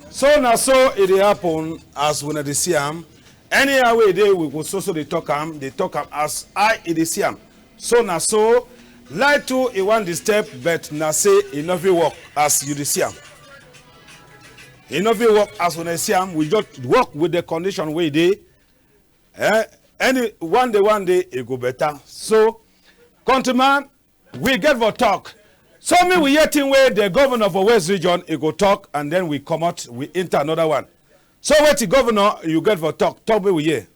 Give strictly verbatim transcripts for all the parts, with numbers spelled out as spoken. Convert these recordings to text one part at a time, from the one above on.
So na so e dey happen as wuna dey see am. Anyhow wey e dey, we go so so dey talk am, dey talk am as I e dey see am. So na so, light too e wan disturb, but na say e no fit work as you dey see am. E no fit work as wuna dey see am. We just work with the condition wey e dey. Eh, any one day, one day e go better. So, countryman, we get for talk. So me we hear thing wey the governor for West Region e go talk, and then we comot, we enter another one. So wetin governor you get for talk? Talk me we hear.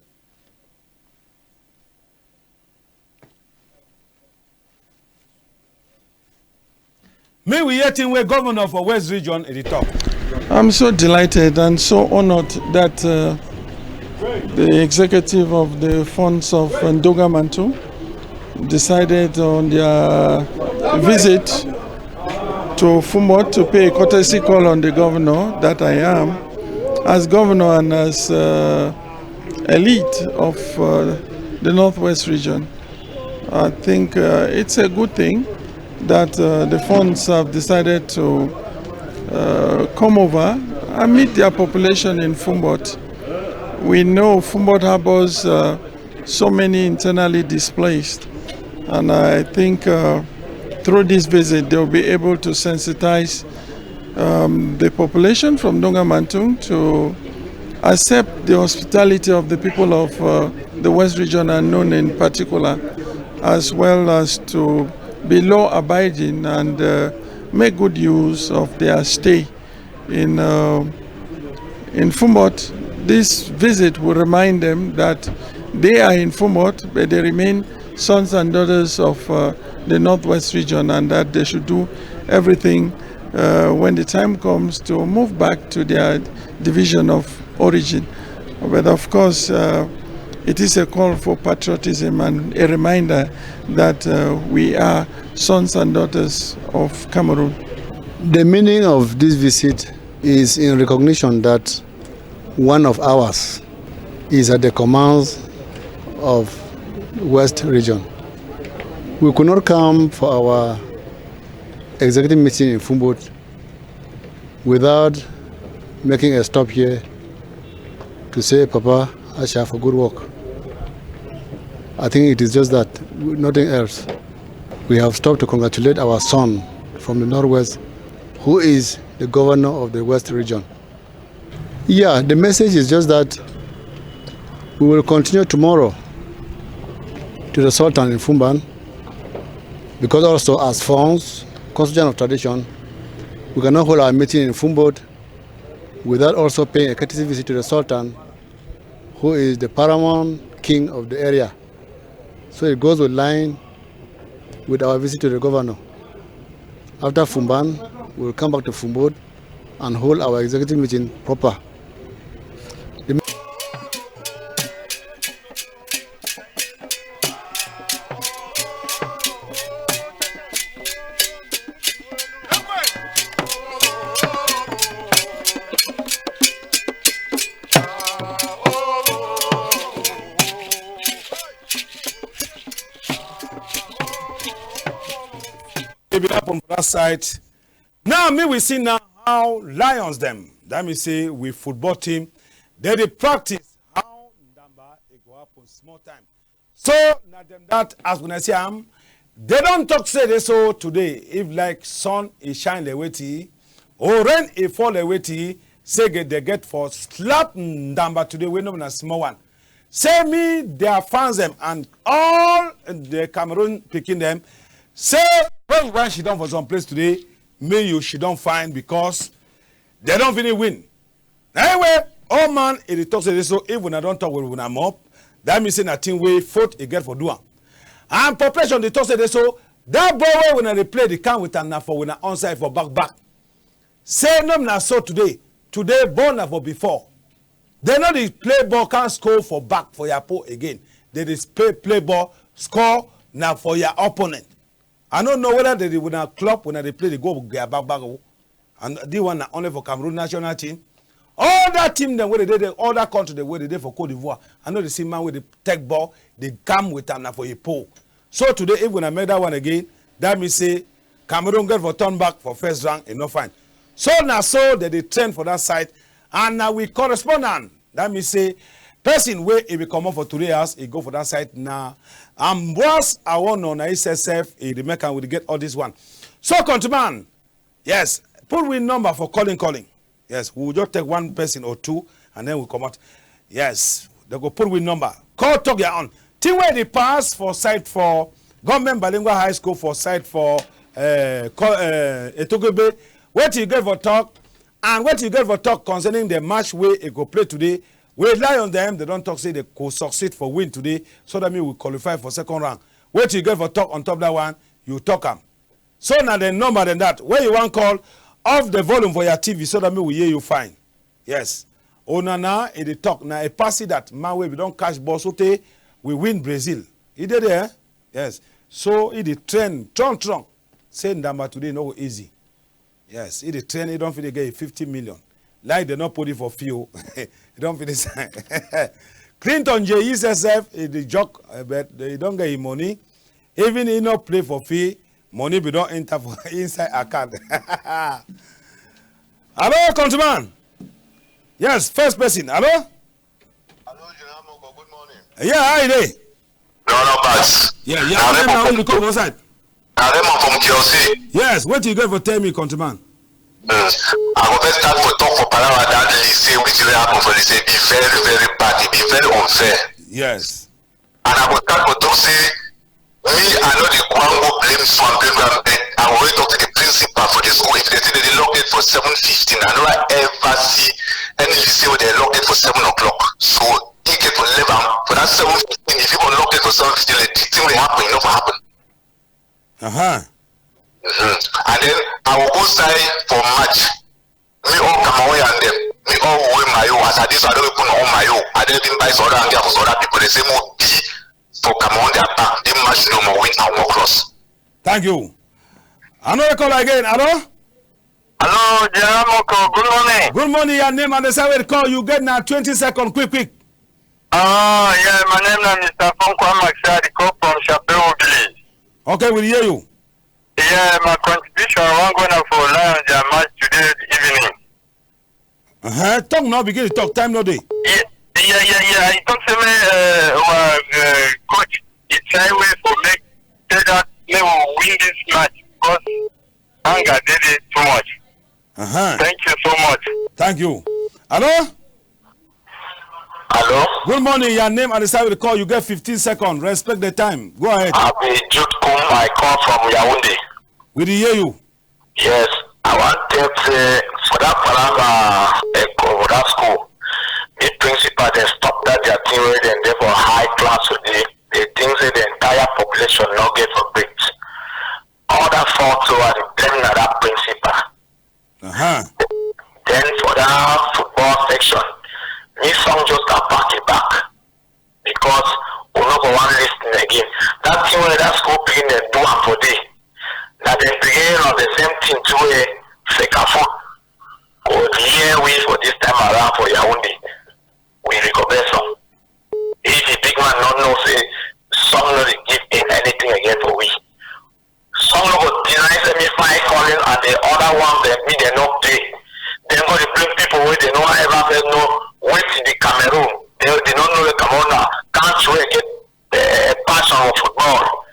Me we hear thing wey governor for West Region e dey talk. I'm so delighted and so honored that uh, the executive of the Fons of Ndonga Mantung decided on their visit to Foumbot to pay a courtesy call on the governor that I am, as governor and as uh, elite of uh, the Northwest Region. I think uh, it's a good thing that uh, the Fons have decided to uh, come over and meet their population in Foumbot. We know Foumbot harbors uh, so many internally displaced, and I think uh, through this visit they'll be able to sensitize um, the population from Ndonga Mantung to accept the hospitality of the people of uh, the West Region and Noun in particular, as well as to be law-abiding and uh, make good use of their stay in uh, in Foumbot. This visit will remind them that they are in Foumbot, but they remain sons and daughters of uh, the Northwest Region, and that they should do everything uh, when the time comes to move back to their division of origin. But of course, uh, it is a call for patriotism and a reminder that uh, we are sons and daughters of Cameroon. The meaning of this visit is in recognition that one of ours is at the commands of West Region. We could not come for our executive meeting in Foumbot without making a stop here to say, Papa, Asha, for good work. I think it is just that, nothing else. We have stopped to congratulate our son from the Northwest, who is the governor of the West Region. Yeah, the message is just that we will continue tomorrow to the Sultan in Foumban, because also as Fons, custodian of tradition, we cannot hold our meeting in Foumbot without also paying a courtesy visit to the Sultan, who is the paramount king of the area. So it goes with line with our visit to the governor. After Foumban, we will come back to Foumbot and hold our executive meeting proper. The E be happen for that side. Now me we see now how Lions dem, that mean say we football team, dem dey practice how ndamba e go happen small time. So na dem that, as wuna see am, dem don talk say dey so today, if like sun e shine like wetin, or rain e fall like wetin, say get, dem get for slap ndamba today wey no be na small one. Say me, their fans dem and all the Cameroon pikin dem, say when you wan sidon for some place today, make you sidon fine because dem don finish win. Na anyway, all man e dey talk say dey so, if wuna don talk with wuna mop, that mean say na thing wey foot e get for do am. And population dey talk say dey so, that ball wey wuna dey play dey come with am na for wuna own side for back back. Say no be na so today, today ball na for before. Dem no dey play ball come score for back for your pole again. Dem dey play, play ball, score na for your opponent. I no know whether dey, dey wuna club, wuna dey play, dey go their back back o. And this one na only for Cameroon national team. All that team dem wey dey dey, all that country dem wey dey dey for Côte d'Ivoire, I no dey see man wey dey take ball, dey come with am na for a pole. So today, if wuna make that one again, that mean say Cameroon get for turn back for first round, e no fine. So na so dem dey trend for that side, and na we correspondent. That mean say person wey e be comot for today house, e go for that side na Ambroise Awono, na he sef sef e dey make am we dey get all this one. So countryman, yes, put we number for calling calling. Yes, we will just take one person or two and then we comot. Yes, dem go put we number. Call talk your own. Thing wey dey pass for side for Government Bilingual High School for side for uh, Etogbe. Wetin you get for talk and wetin you get for talk concerning the match wey e go play today? Wey Lions dem, dem don talk say dem go succeed for win today, so that mean we qualify for second round. Wetin you get for talk on top that one, you talk am. So na the number dem that. When you wan call, off the volume for your T V so that me we hear you fine. Yes. Onana, e dey talk. Na e pass that man wey we don catch ball so tey we win Brazil. E dey there? Yes. So e dey trend, strong, strong. Say Ndamba today no go easy. Yes, e dey trend, e don fit dey get e fifty million. Like dem no put e for fuel. E don finish. Clinton J E sef sef, e dey joke, eh, but e don get e money. Even e no play for fee, money be don enter for inside account. Hello, countryman. Yes, first person. Hello? Hello, General Moko, good morning. Yeah, how you dey? No, no, pass. Yeah, yeah. Na Raymond from, na where you come outside? Na Raymond from T L C. Yes, wetin you get for tell me, countryman? Mm. I go first start for talk for palava that lycée, wetin really happen for lycée. E be very, very bad. E be very unfair. Yes. And I go start for talk say, me, I no dey go and go blame this one, blame that, but I go really talk to the principal for the school. If dem say dem dey lock gate for seven fifteen, I never ever see any lycée wey dem lock gate for seven o'clock. So e get for leave am for that seven fifteen. If e go lock gate for seven fifteen, like this thing wey happen, e no for happen. Uh-huh. Mm-hmm. And then I go go sign for match. Me all Cameroonian dem, me all wear maillot. As I dey so, I don even put my own maillot. I don even buy some other angia for some other people. Dem say mo be for Cameroon their back. Dem match no more win and more cross. Thank you. Another call again. Hello? Hello, General Moko. Good morning. Good morning. Your name and the side wey you call. You get na twenty second. Quick, quick. Ah, yeah, my name na Mister Fonko Amaxia. I dey call from Chapelle village. Okay, we hear you. Yeah, my contribution, I wan go na for Lions their match today evening. Uh-huh. Talk now, begin to talk. Time no dey. Yeah, yeah, yeah, yeah. I talk say me, uh, our uh, coach, he try way for make say that me will win this match because hunger dey dey too much. Uh-huh. Thank you so much. Thank you. Hello? Hello? Good morning. Your name and the side wey you dey call. You get fifteen seconds. Respect the time. Go ahead. I be Jude Kum. I call from Yaoundé. We dey hear you. Yes, I wan tell say for that palava, eh, for that school, the principal dem stop that their thing wey dem dey for high class today. Dem think say the entire population no get for breathe. All that fault, so I dey blame na that principal. Uh-huh. Then for that football section, me song just start back to back because we no go wan listen again. That thing wey that school pikin dem do am for day, na dem pikin of the same thing too wey Fecafoot go hear we for this time around for Yaoundé. We recognize some. If the big man no know say some no dey give him anything again for we. Some no go deny say me fine calling and the other ones dem me dem no pay. Dem go dey blame people wey dem no ever first know wetin be Cameroon. Dem, dem no know the Cameroon na country wey get, eh, passion for football.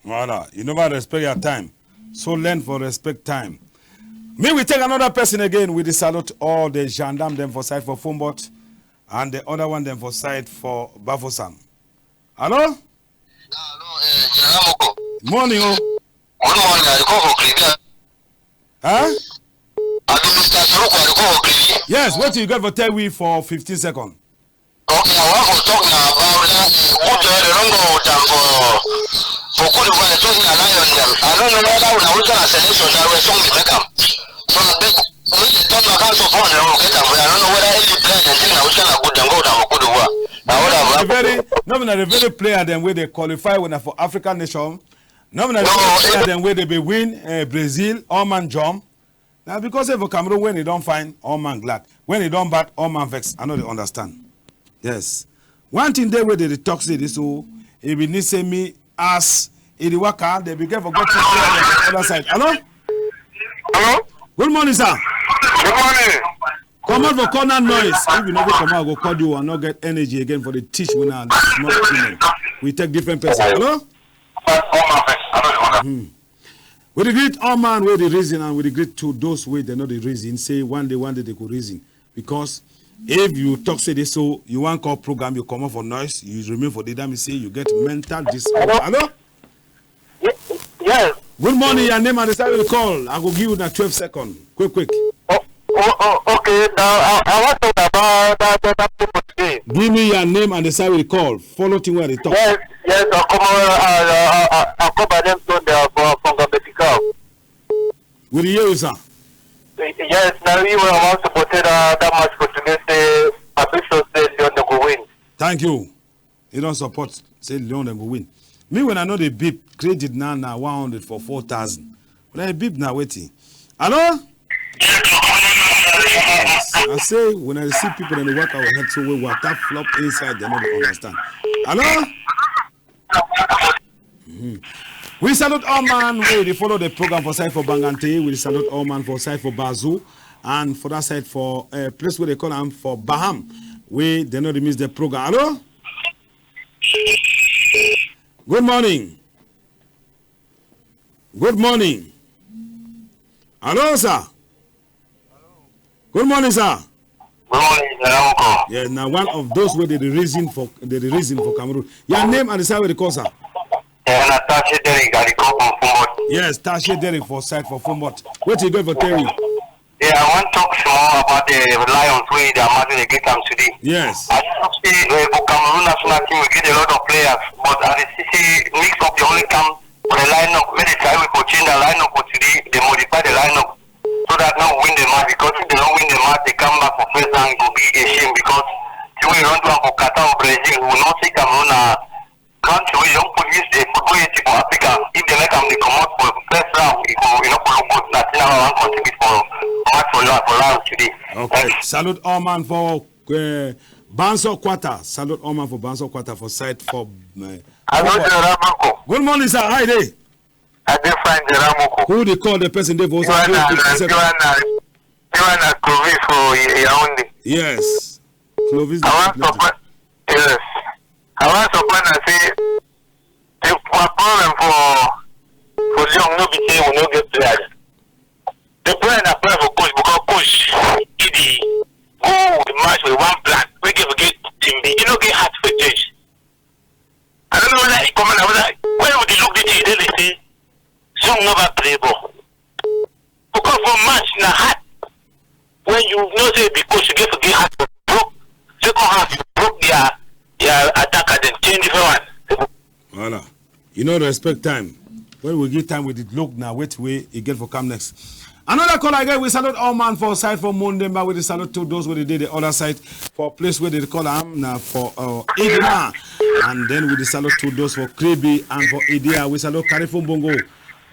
Voilà, you never respect your time. So learn for respect time. Me, we take another person again. We dey salute all the gendarme dem for side for Foumbot and the other one dem for side for Bafoussam. Hello? Hello, eh, General Moko. Morning, oh. Good morning. I dey call for Kribia. Huh? I be Mister Soroko. I dey call for Kribia. Yes, wetin you get for tell we for fifteen seconds? Okay, I wan for talk na about that, eh, Kuto, eh, dem don go with am for, for Cote d'Ivoire, dem talk na Lion dem. I no know whether una wetin na selection that wey song dey make am. So abeg, make dem talk na council fund dem go get am for here. I no know whether any player dem think na which kind of good dem go with am for Cote d'Ivoire. Na what I wan. No be na the very, no be na the very player dem wey dey qualify when na for African nation. No be na the very player dem wey dey be win, eh, Brazil, all man jump. Na because say for Cameroon, when e don fine, all man glad. When e don bad, all man vex. I no dey understand. Yes. One thing dey wey dem dey talk say this, so e be need say me as e dey waka, dem be get for go to the other side. Hello? Hello? Good morning, sir. Good morning. Comot for corner noise. If you no go comot, I go call you and no get energy again for the teach wey na small children. We take different person. Hello? Hmm. We dey greet all man wey dey reason and we dey greet to those wey dey no dey reason. Say one day, one day they go reason. Because if you talk say this, so you wan call program, you comot for noise, you remain for there, that mean say you get mental disorder. Hello? Ye- Yes. Good morning, your name and the side you call. I go give you na twelve second. Quick, quick. Oh, oh, oh, okay. Now I, I want to talk about that that that people today. Give me your name and the side you call. Follow thing wey I dey talk. Yes, yes. I come uh, uh, uh, uh, I come by name Sunday for from Gambia. We dey hear you, sir. Yes, now you were want to put that that match for today. Say I be sure say Leon dey go win. Thank you. You don support say Leon dem go win. Me when I know the beep credit now na one hundred for four thousand. When I beep na wetin? Hello? Yes. I say when I see people dem dey work our head so wey water flop inside, dem no dey understand. Hello? Mhm. We salute all man wey dey follow the program for side for Bangante. We salute all man for side for Bazoo and for that side for uh, place wey dey call am for Baham. Wey dem no dey miss the program. Hello? Good morning. Good morning. Hello, sir. Good morning, sir. Good morning, General Moko. Yeah, now one of those wey dey the reason for dey the reason for Cameroon. Your name and the side wey dey call, sir. Yeah, na Tashe Derek, I dey call from Foumbot. Yes, Tashe Derek for side for Foumbot. Wetin you get for tell me? Yeah, I wan talk small about the Lions wey their match wey dey get am today. Yes. I just talk say uh, for Cameroon national team we get a lot of players, but I dey see say mix up dey only come for the lineup. Make dey try we for change the lineup for today. Dey modify the lineup so that no win the match because if dey no win the match, dey come back for first round, e go be a shame because the way we don do am for Qatar or Brazil, we no see Cameroon na country wey don put use the football history for Africa. If dey make am dey comot for first round, e go e no go look good. Na thing I wan contribute for match for Lions for Lions today. Okay. Salute all man for uh, Banso Quarter. Salute all man for Banso Quarter for side for. Uh, Hello, General Moko. Good morning, sir. How you dey? I dey fine, General Moko. Who dey call the person dey for You are na you are na you are na Clovis for Yaoundé. Yes. Clovis. I wan support. Yes. I wan support na say the our problem for for Lyon no be say we no get players. The problem na problem for coach because coach e dey go the match with one plan wey get for get team B. E no get heart for change. I don't know whether e come out whether when we dey look the thing, dey dey say some never play ball. Because for match na hard. When you know say because you get to get hard for broke, second half you broke their their attacker, then change different one. Voilà. You no respect time. When we give time, we dey look na wait wey e get for come next. Another call again. We salute all man for side for Mundemba. We dey salute to those wey dey dey the other side for place wey dey call am na for uh, Idima, and then we dey salute to those for Kribi and for Idia. We salute Carrefour Mbongo.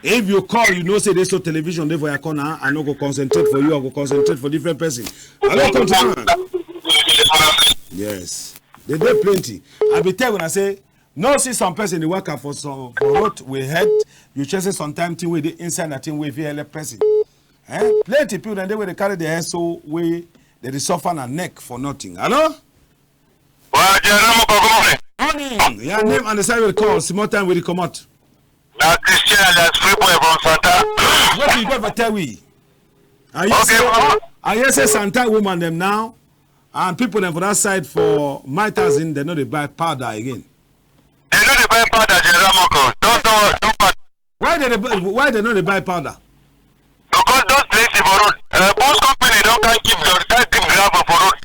If you call, you know say dey so television dey for your corner. I no go concentrate for you. I go concentrate for different person. Hello, continue. Yes, they dey plenty. I be tell una say no see some person dey waka for some for road with head. You check say sometime thing wey dey inside na thing wey fit help person. Eh? Plenty people dem dey wey dey carry their head so wey dey dey suffer na neck for nothing. Hello? Well, General Moko, good morning. Morning. Your name and the side wey you call. Small time wey you comot. Na Christian alias Free Boy from Santa. Wetin you get for tell we? I hear Okay, say mama. I hear say Santa woman dem now and people dem for that side for my thousand dem no dey buy powder again. Dem no dey buy powder, General Moko. Don't don't don't buy. Why dem dey buy- why dem no dey buy powder? Because those places for road, uh, Bulls company don come keep the kind keep gravel for road.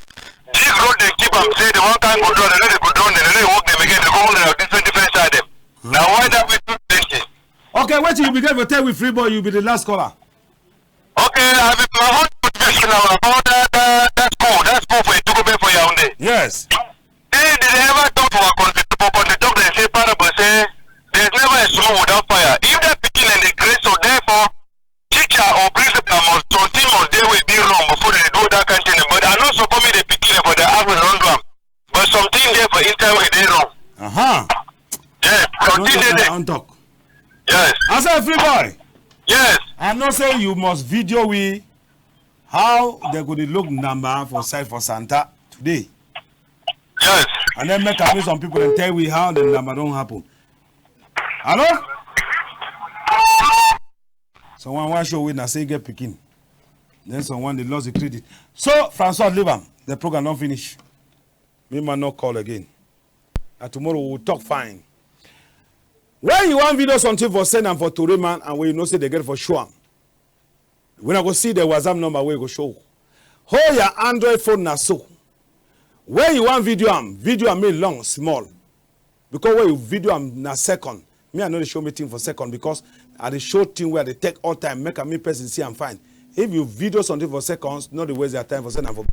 Dig road dey keep am say the one kind good road, dem no dey good road, dem no dey work dem again. Dey go on the different different side dem. Na why that way too plenty. Okay, wetin you be get for tell we Free Boy, you be the last caller. Okay, I be my own motivation now about that that that school, that school for Etukube for Yaoundé. Yes. Say did they ever talk for our country for country talk dem say parable say there's never a smoke without fire. If that pikin dem dey create so therefore teacher or principal must something must dey wey be wrong before dem do that kind thing. But I no support me the pikin dem for their house wey don do am. But something dey for inside wey dey wrong. Uh-huh. Yes, Don't something talk dey my there. Own talk. Yes, I say Free Boy. Yes. I no say you must video we how dem go dey look number for side for Santa today. Yes. And then make I make some people dem tell we how the number don happen. Hello? Someone wan show we na say e get pikin. Then someone dey lost the credit. So, Francois, leave am. The program don finish. Me man no call again. Na tomorrow we will talk fine. When you wan video something for send am for Tori man and when you know say dem get for show am. When I go see the WhatsApp number wey go show. Hold your Android phone na so. When you wan video am, video am make long small. Because when you video am na second. Me, I no dey show me thing for second because I dey show thing wey I dey take all time, make am make person see am fine. If you video something for seconds, no dey waste their time for send am for